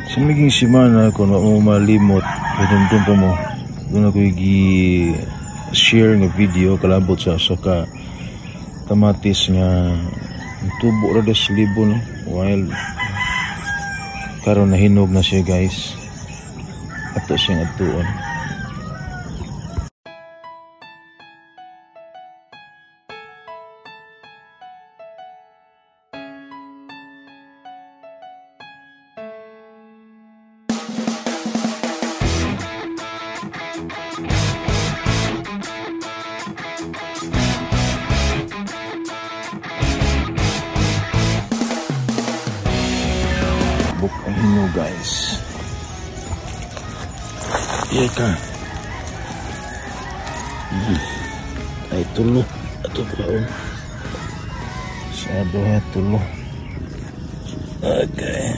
Sa miging simana, kung wa mo malimot, hinumdum pa mo, doon ako gi-share nga video kalabot sa usa ka kamatis nga tubo ra sa libo, no? Wild. Karon nahinog na siya, guys. Ato siyang adtuon. Buk ang hinog, guys. Iya ka. Ay, tulo. Ato kaon. Sa duha, tulo. Okay.